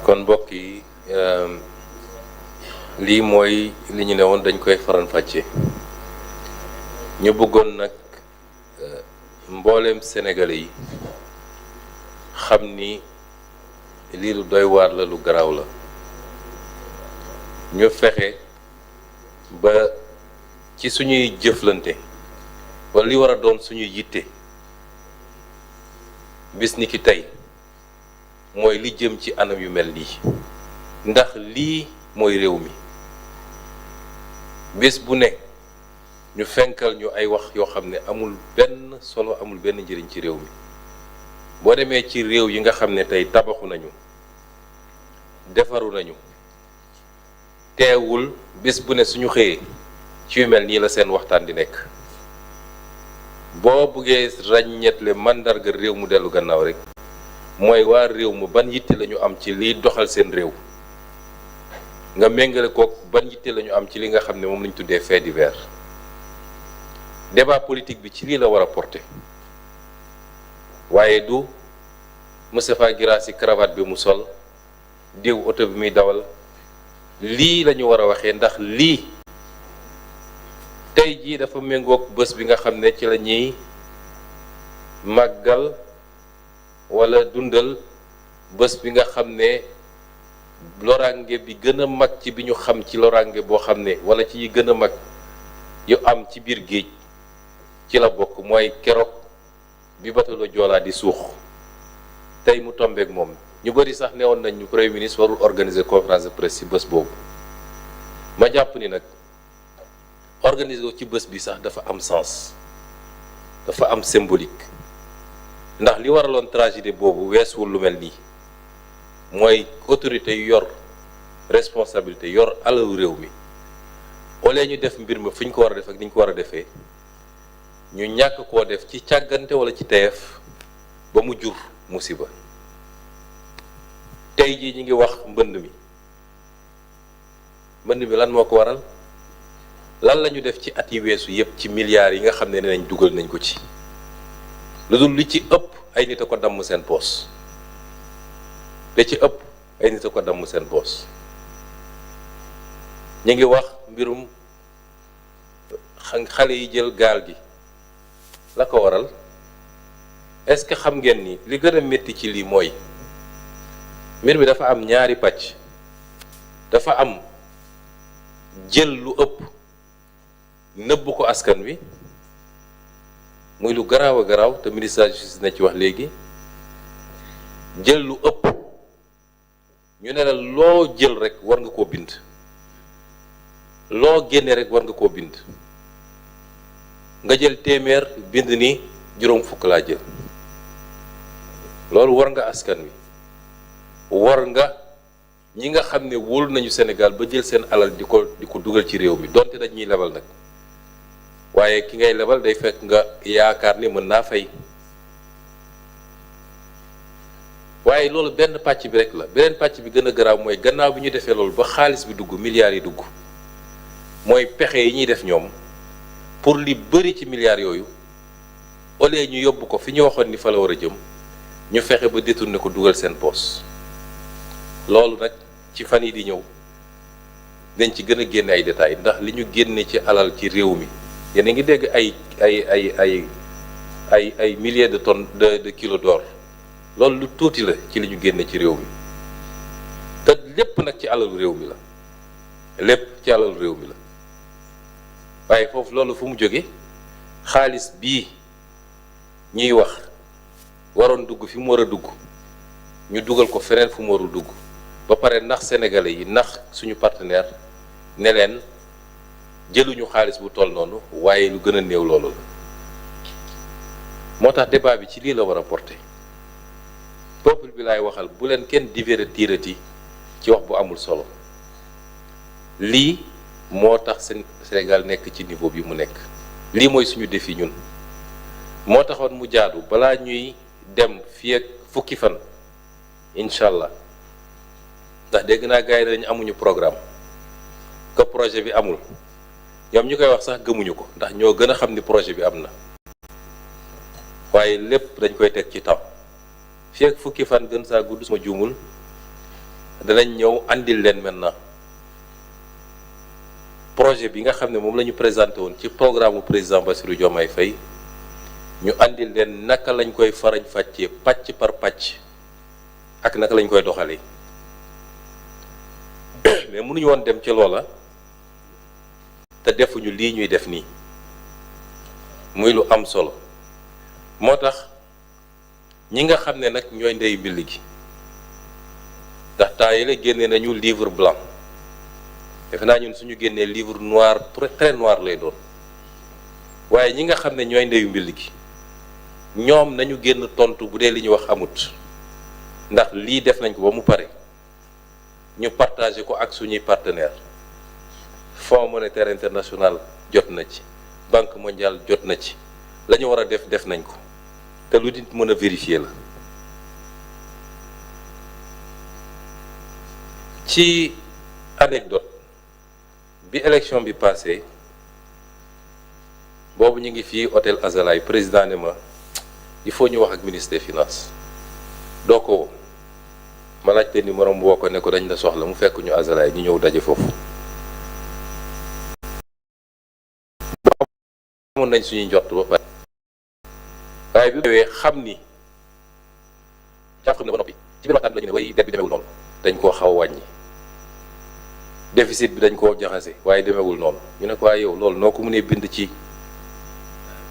kon mbokk yi lii mooy li ñu ne woon dañ koy faral fàcce ñu bëggoon nag mbooleem sénégalais yi xam ni lii lu doy waar la, lu garaaw la. ñu fexe ba ci suñuy jëflante wala li war a doon suñuy yitte bis ni ki tey mooy li jëm ci anam yu mel nii, ndax lii mooy réew mi. bés bu ne ñu fenkal ñu ay wax yoo xam ne amul benn solo, amul benn njëriñ ci réew mi. boo demee ci réew yi nga xam ne tey tabaxu nañu, defaru nañu, teewul bés bu ne suñu xëyee ci yu mel nii la seen waxtaan di nekk. boo buggee ràññeetle màndarga réew mu dellu gannaaw rek mooy waa réew mu ban yitte la ñu am ci liy doxal seen réew, nga méngale kook ban yitte la ñu am ci li nga xam ne moom lañ tuddee fait divers. débat politique bi ci lii la war a porter waaye du Moustapha Guirassy cravate bi mu sol, diw oto bi muy dawal. lii la ñu war a waxee, ndax lii tey jii dafa méngoog bés bi nga xam ne ci la ñuy màggal wala dundal bés bi nga xam ne loraange bi gën a mag ci bi ñu xam ci loraange boo xam ne wala ci yi gën a mag yu am ci biir géej ci la bokk, mooy keroog bi bateau Joola di suux. tey mu tombeek moom ñu bëri sax newoon nañ ñu premier ministre warul organiser conférence de presse ci bés boobu. ma jàpp ni nag organiser ko ci bés bi sax dafa am sens, dafa am symbolique, ndax li waraloon tragédie boobu weesuwul lu mel nii. mooy autorité yu yor responsabilité, yor alalu réew mi, wala ñu def mbir ma fi ñu ko war a def ak ni ñu ko war a defee, ñu ñàkk koo def ci càggante wala ci teef ba mu jur musiba. tey jii ñu ngi wax mbënd mi lan moo ko waral, lan la ñu def ci at yi weesu yëpp ci milliards yi nga xam ne nañ dugal nañ ko ci, lu dul li ci ëpp ay nit a ko damm seen poos. li ci ëpp ay nit a ko damm seen poos. ñu ngi wax mbirum xale yi jël gaal gi, la ko waral. est-ce que xam ngeen ni li gën a métti ci lii mooy mbir mi dafa am ñaari pàcc. dafa am jël lu ëpp nëbb ko askan wi, muy lu garaaw a garaaw te ministre de la justice na ci wax léegi. jël lu ëpp ñu ne la loo jël rek war nga koo bind, loo génne rek war nga koo bind. nga jël téeméer bind ni juróom fukk laa jël. loolu war nga askan wi, war nga ñi nga xam ne wóolu nañu Sénégal ba jël seen alal di ko dugal ci réew mi, donte dañ ñuy lebal nag. waaye ki ngay lebal day fekk nga yaakaar ni mën naa fay. waaye loolu benn pàcc bi rek la. beneen pàcc bi gën a garaaw mooy gannaaw bi ñu defee loolu ba xaalis bi dugg, milliards yi dugg, mooy pexe yi ñuy def ñoom pour li bëri ci milliards yooyu, au lieu ñu yóbbu ko fi ñu waxoon ni fa la war a jëm, ñu fexe ba détourné ko dugal seen poos. loolu nag ci fan yi di ñëw dañ ci gën a génne ay détails, ndax li ñu génne ci alal ci réew mi, yéen a ngi dégg ay milliers de tonnes de kilos d'or. loolu lu tuuti la ci li ñu génne ci réew mi, te lépp nag ci alalu réew mi la, lépp ci alalu réew mi la. waaye foofu loolu fu mu jóge? xaalis bii ñuy wax waroon dugg fi mu war a dugg, ñu dugal ko feneen fu mu warul dugg, ba pare nax sénégalais yi, nax suñu partenaire ne leen jëluñu xaalis bu toll noonu, waaye lu gën a néew loolu la. moo tax débat bi ci lii la war a porter. peuple bi laay waxal, bu leen kenn divertirati ci wax bu amul solo. lii moo tax Sénégal nekk ci niveau bi mu nekk. lii mooy suñu défi ñun. moo taxoon mu jaadu balaa ñuy dem fii ak fukki fan incha allah, ndax dégg naa gars yi dañu amuñu programme, que projet bi amul. ñoom ñu koy wax sax gëmuñu ko, ndax ñoo gën a xam ni projet bi am na. waaye lépp dañ koy teg ci temps. fii ak fukki fan gën saa gudd suma juumul danañ ñëw andil leen maintenant projet bi nga xam ne moom la ñu présenté woon ci programme président Bassirou Diomaye Faye ñu andil leen naka lañ koy farañ fàccee pàcc par pàcc ak naka lañ koy doxalee mais mënuñu woon dem ci loola te defuñu lii ñuy def nii muy lu am solo moo tax ñi nga xam ne nag ñooy ndey mbill gi ndax temps yële génne nañu livre blanc defe naa ñun suñu génnee livre noir très noir lay doon waaye ñi nga xam ne ñooy ndeyu mbill gi ñoom nañu génn tontu bu dee li ñu wax amut ndax lii def nañ ko ba mu pare ñu partagé ko ak suñuy partenaire Fonds monétaire international jot na ci Banque mondiale jot na ci la ñu war a def nañ ko te lu nit mën a vérifier la ci anecdote bi élection bi passé boobu ñu ngi fii hôtel Azalaï président ne ma il faut ñu wax ak ministre des finances doo ko ma laajte numéro mu woo ko ne ko dañ la soxla mu fekk ñu Azalaï ñu ñëw daje foofu amoon nañ suñuy njort ba pare waaye bi ñëwee xam ni jàpp na ba noppi ci biir waxtaan bi la ñu ne way det bi demewul noonu dañ koo xaw wàññi déficit bi dañ koo jaxase waaye demewul noonu ñu ne ko waaye yow loolu noo ko mënee bind ci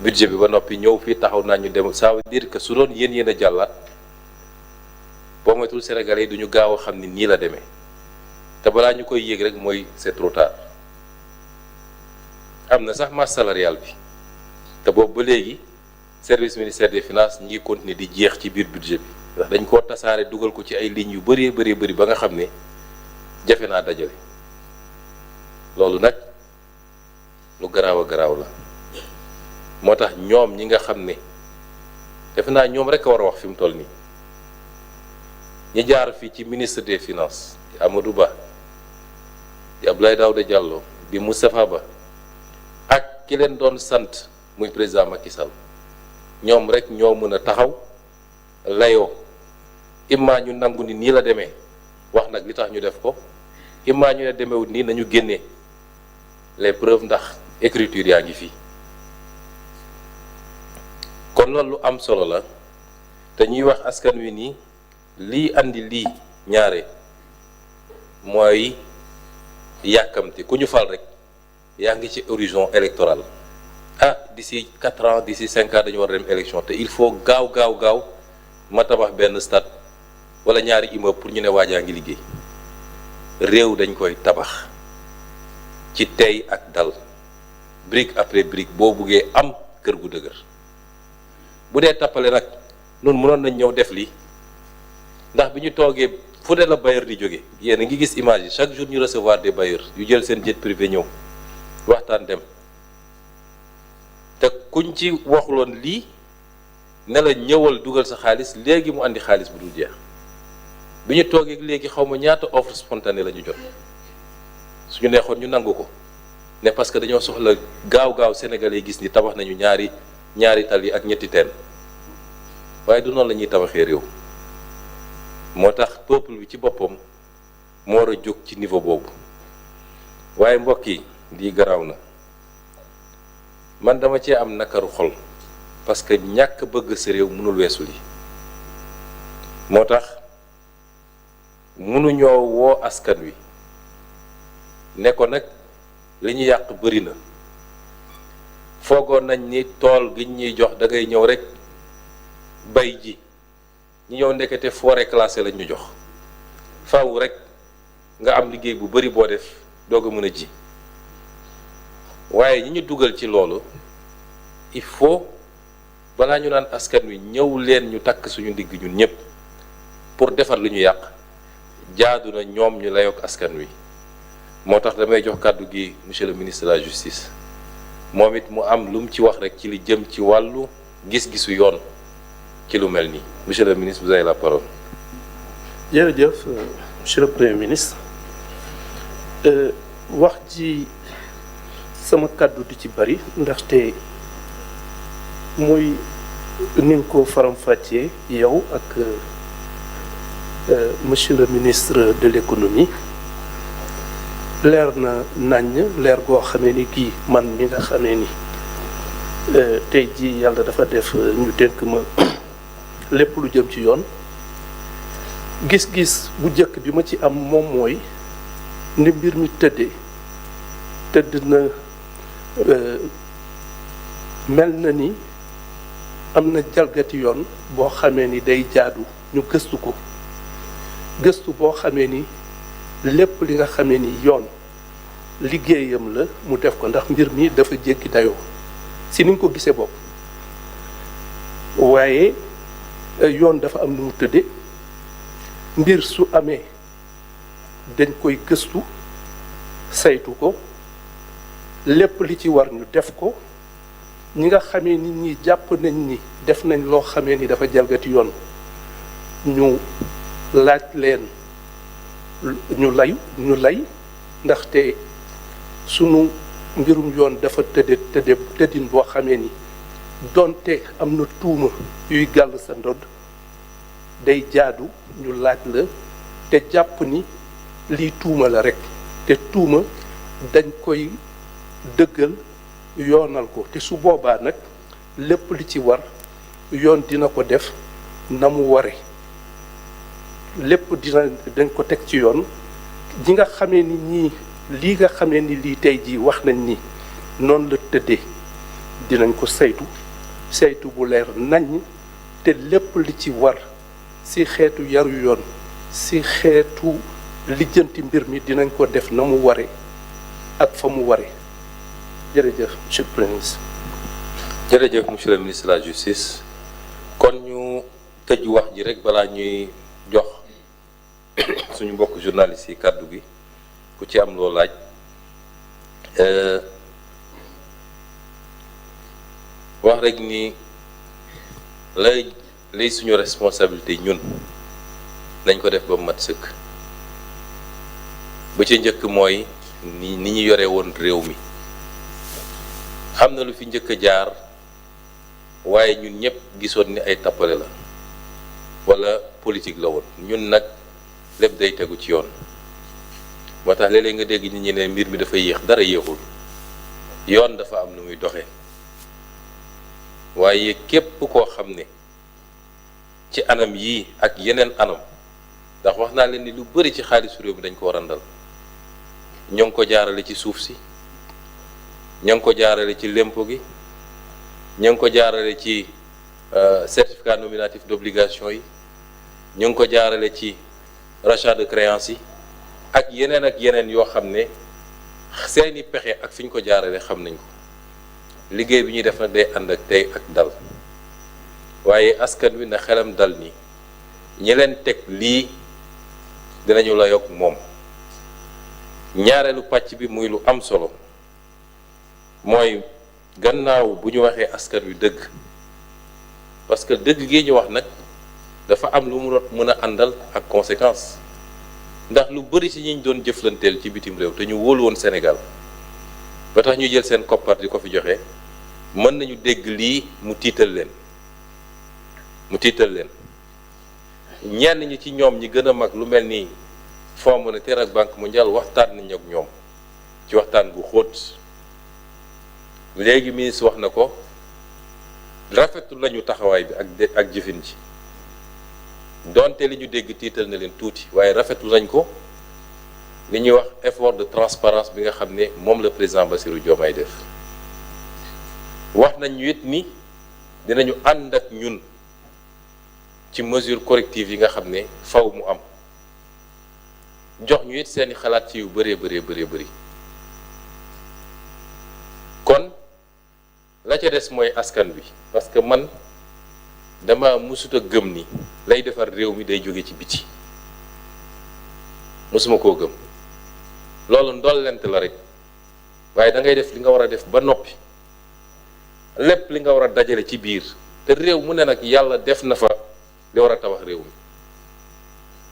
budget bi ba noppi ñëw fii taxaw naa ñu dem ça veut dire que su doon yéen a jàllaat boo moytul Sénégalais yi duñu gaaw a xam ni nii la demee te balaa ñu koy yéeg rek mooy c'est trop tard am na sax masse salariale bi te boobu ba léegi service ministère des finances ñi ngi continuer di jeex ci biir budget bi ndax dañ koo tasaare dugal ko ci ay lignes yu bëree bëri ba nga xam ne jafe naa dajale loolu nag lu garaaw a garaaw la moo tax ñoom ñi nga xam ne defe naa ñoom rek a war a wax fi mu toll nii ñi jaar fii ci ministre des finances di Amadou Ba di Abdoulaye Daouda Diallo di Moustapha Ba ak ki leen doon sant muy président Macky Sall ñoom rek ñoo mën a taxaw layoo imma ñu nangu ni nii la demee wax nag li tax ñu def ko imma ñu ne demewut nii nañu génnee les preuves ndax écriture yaa ngi fii kon loolu lu am solo la te ñuy wax askan wi nii lii andi lii ñaare mooy yàkkamti ku ñu fal rek yaa ngi ci horizon électoral d'ici 4 ans d'ici 5 ans dañu war a dem élection te il faut gaaw ma tabax benn stade wala ñaari immeuble pour ñu ne waajaa ngi liggéey réew dañ koy tabax ci tey ak dal brique après brique boo buggee am kër gu dëgër bu dee tappale nag noonu mënoon nañ ñëw def lii ndax bi ñu toogee fu dee la bailleur di jóge yéen a ngi gis image yi chaque jour ñu recevoir des bailleurs yu jël seen jet privé ñëw waxtaan dem te kuñ ci waxuloon lii ne la ñëwal dugal sa xaalis léegi mu andi xaalis bu dul jeex bi ñu toogee léegi xaw ma ñaata offre spontanée la ñu jot suñu neexoon ñu nangu ko ne parce que dañoo soxla gaaw sénégalais gis ni tabax nañu ñaari tali ak ñetti teen waaye du noonu la ñuy tabaxee réew moo tax peuple bi ci boppam moo war a jóg ci niveau boobu waaye mbokk yi lii garaaw na man dama cee am nakaru xol parce que ñàkk bëgg sa réew mënul weesu li moo tax mënuñoo woo askan wi ne ko nag li ñu yàq bëri na foogoon nañ ni tool gi ñuy jox da ngay ñëw rek bay ji ñi ñëw ndekete forêt classée lañ ñu jox faaw rek nga am liggéey bu bëri boo def doog a mën a ji waaye ñi ñu dugal ci loolu il faut balaa ñu naan askan wi ñëw leen ñu takk suñu ndigg ñun ñëpp pour defar lu ñu yàq jaadu na ñoom ñu layoog askan wi moo tax damay jox kàddu gi monsieur le ministre de la justice moom it mu am lu mu ci wax rek ci li jëm ci wàllu gis-gisu yoon ci lu mel nii monsieur le ministre vous avez la parole. jërëjëf monsieur le premier ministre wax ji sama kàddu du ci bari ndaxte muy ni nga ko faram-fàccee yow ak monsieur le ministre de l'économie leer na naññ leer goo xamee ni kii man mi nga xamee ni tey jii yàlla dafa def ñu dénk ma lépp lu jëm ci yoon gis-gis bu njëkk bi ma ci am moom mooy ni mbir mi tëdd na mel na ni am na jalgati yoon boo xamee ni day jaadu ñu gëstu ko gëstu boo xamee ni lépp li nga xamee ni yoon liggéeyam la mu def ko ndax mbir mi dafa jéggi dayoo si niñ ko gisee bopp waaye yoon dafa am nu mu tëdde mbir su amee dañ koy gëstu saytu ko lépp li ci war ñu def ko ñi nga xamee ni ñi jàpp nañ ni def nañ loo xamee ni dafa jalgati yoon ñu laaj leen ñu lay ndaxte sunu mbirum yoon dafa tëddin boo xamee ni donte am na tuuma yuy gàll sa ndodd day jaadu ñu laaj la te jàpp ni lii tuuma la rekk te tuuma dañ koy dëggal yoonal ko te su boobaa nag lépp li ci war yoon dina ko def na mu ware lépp dañ ko teg ci yoon ñi nga xamee ni ñii lii nga xamee ni lii tey jii wax nañ ni noonu la tëddee dinañ ko saytu bu leer nañ te lépp li ci war ci xeetu yaru yoon ci xeetu lijjanti mbir mi dinañ ko def na mu ware ak fa mu ware jërëjëf monsieur le Premier ministre. jërëjëf monsieur le ministre de la justice kon ñu tëj wax ji rek balaa ñuy jox suñu mbokk journaliste yi kàddu gi ku ci am loo laaj wax rek ni lay suñu responsabilité ñun nañ ko def ba mat sëkk ba ci njëkk mooy ni ñu yore woon réew mi xam na lu fi njëkk a jaar waaye ñun ñëpp gisoon ni ay tappale la walla politique la woon ñun nag lépp day tegu ci yoon moo tax léeg-léeg nga dégg nit ñi ne mbir mi dafa yéex dara yéexul yoon dafa am nu muy doxee waaye képp koo xam ne ci anam yii ak yeneen anam ndax wax naa leen ni lu bari ci xaalisu réew mi dañ ko randal ñoo ngi ko jaarale ci suuf si ñoo ngi ko jaarale ci lempo gi ñoo ngi ko jaarale ci certificat nominatif d'obligation yi ñoo ngi ko jaarale ci rachat de créance yi ak yeneen yoo xam ne seeni pexe ak fi ñu ko jaarale xam nañ ko liggéey bi ñuy def nag day ànd ak tey ak dal waaye askan wi na xelam dal ni ñi leen teg lii dinañu la yokk moom ñaareelu pàcc bi muy lu am solo mooy gannaaw bu ñu waxee askan wi dëgg parce que dëgg gi ñu wax nag dafa am lu mu mën a àndal ak conséquence ndax lu bari ci ñi ñu doon jëflanteel ci bitim réew te ñu wóolu woon Sénégal ba tax ñu jël seen koppar di ko fi joxe mën nañu dégg lii mu tiital leen ñenn ñi ci ñoom ñi gën a mag lu mel ni Fonds monétaire ak Banque mondiale waxtaan nañu ak ñoom ci waxtaan bu xóot léegi ministre wax na ko rafetu lañu taxawaay bi ak jëfin ci donte li ñu dégg tiital na leen tuuti waaye rafetu nañ ko li ñuy wax effort de transparence bi nga xam ne moom la président Bassirou Diomaye def wax nañ ñu it ni dinañu ànd ak ñun ci mesure corrective yi nga xam ne faw mu am jox ñu it seeni xalaat ci yu bëree bëri kon la ca des mooy askan bi parce que man dama mësut a gëm ni lay defar réew mi day jóge ci biti mësuma koo gëm loolu ndollent la rek waaye da ngay def li nga war a def ba noppi lépp li nga war a dajale ci biir te réew mu ne nag yàlla def na fa li war a tabax réew mi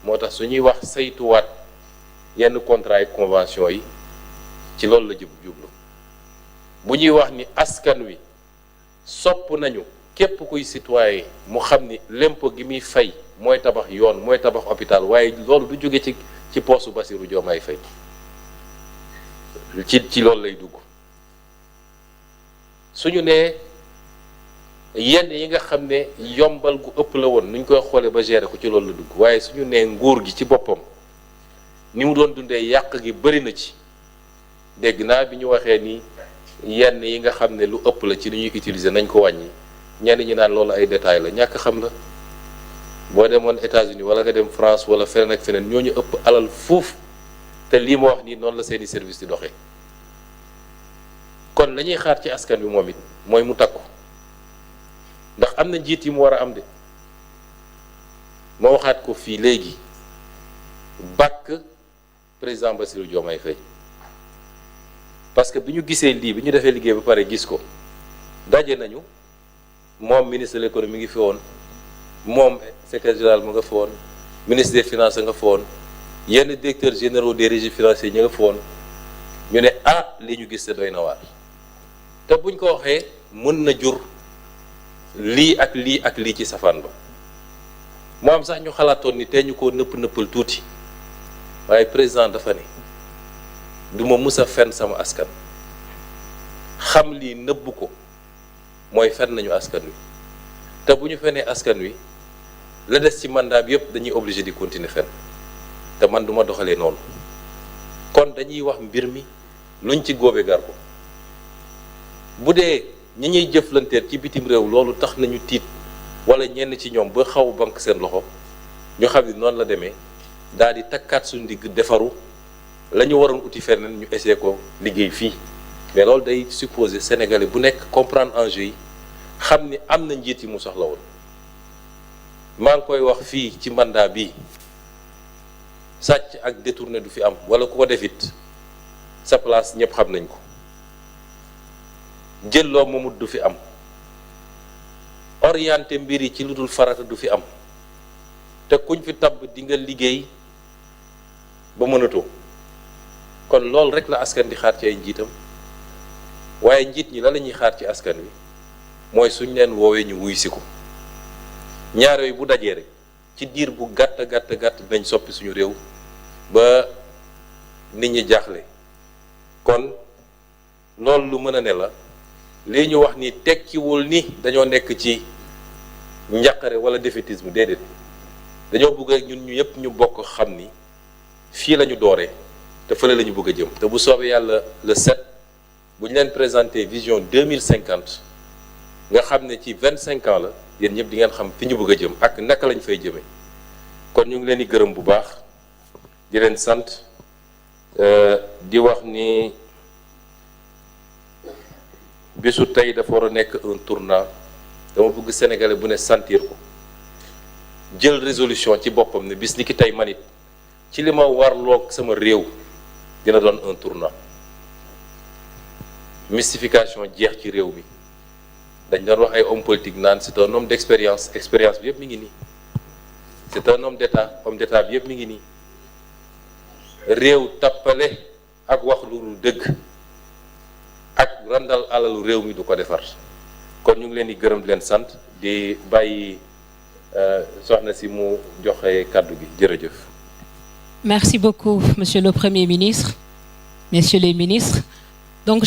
moo tax su ñuy wax saytuwaat yenn contrat yi convention yi ci loolu la jublu bu ñuy wax ni askan wi sopp nañu képp kuy citoyen mu xam ni l'impôt gi muy fay mooy tabax yoon mooy tabax hôpital waaye loolu du jóge ci poosu Bassirou Diomaye Faye ci loolu lay dugg suñu nee yenn yi nga xam ne yombal gu ëpp la woon nuñ koy xoolee ba gérer ko ci loolu la dugg waaye suñu nee nguur gi ci boppam ni mu doon dundee yàq gi bëri na ci dégg naa bi ñu waxee ni yenn yi nga xam ne lu ëpp la ci li ñuy utiliser nañ ko wàññi ñenn ñi naan loolu ay détails la ñàkk xam la boo demoon États-Unis wala nga dem France wala feneen ak feneen ñooñu ëpp alal foofu te lii ma wax nii noonu la seeni service di doxee kon la ñuy xaar ci askan wi moom it mooy mu takku ndax am na njiit yi mu war a am de ma waxaat ko fii léegi bàkk président Bassirou Diomaye Faye parce que bi ñu gisee lii bi ñu defee liggéey ba pare gis ko daje nañu moom ministre de l'économie ngi fi woon moom secrétaire général mu nga fa woon ministre des finances nga fa woon yenn directeurs généraux des régies financiers ñu nga fa woon ñu ne li ñu gis te doy na waar te buñ ko waxee mën na jur lii ak lii ak lii ci safaan ba moo am sax ñu xalaatoon ni tey ñu ko nëppal tuuti waaye président dafa ne du ma mus a fen sama askan xam lii nëbb ko mooy fen nañu askan wi te bu ñu fenee askan wi la des ci mandat bi yëpp dañuy obligé di continuer fen te man duma doxalee noonu kon dañuy wax mbir mi luñ ci góobe gar ko bu dee ñi ñuy jëflanteel ci bitim réew loolu tax nañu tiit wala ñenn ci ñoom ba xaw banque seen loxo ñu xam ni noonu la demee daal di takkaat suñu digg defaru la ñu waroon uti feneen ñu essayé ko liggéey fii mais loolu day supposé sénégalais bu nekk comprendre enjeu yi xam ni am na njiit yi mu soxla woon maa ngi koy wax fii ci mandat bi sàcc ak détourné du fi am wala ku ko defit sa place ñëpp xam nañ ko jël loo moomut du fi am orienté mbir yi ci lu dul farata du fi am te kuñ fi tabb di nga liggéey ba mënatoo kon loolu rek la askan di xaar ci ay njiitam waaye njiit ñi la ñuy xaar ci askan wi mooy suñ leen woowee ñu wuy si ko ñaar yooyu bu dajee rek ci diir bu gàtt dinañ soppi suñu réew ba nit ñi jaaxle kon loolu lu mën a ne la lii ñu wax ni tekkiwul ni dañoo nekk ci njàqare wala défaitisme déedéet dañoo bëgg rek ñun ñu yëpp ñu bokk xam ni fii la ñu dooree te fële la ñu bëgg a jëm te bu soobee yàlla le 7 bu ñu leen présenté vision 2050 nga xam ne ci 25 ans la yéen ñëpp di ngeen xam fi ñu bëgg a jëm ak naka lañ fay jëmee kon ñu ngi leen di gërëm bu baax di leen sant di wax ni bisu tey dafa war a nekk un tournant dama bëgg sénégalais bu ne sentir ko jël résolution ci boppam ne bis ni ki tey manit ci li ma warloog sama réew dina doon un tournant mystification jeex ci réew mi dañ doon wax ay homme politique naan c'est un homme d'expérience expérience bi yëpp mi ngi nii c'est un homme d'état bi yëpp mi ngi nii réew tappale ak wax lu dëgg ak randal alalu réew mi du ko defar kon ñu ngi leen di gërëm di leen sant di bàyyi soxna si mu joxe kàddu gi jërëjëf. Merci beaucoup, Monsieur le Premier ministre, Messieurs les ministres. Donc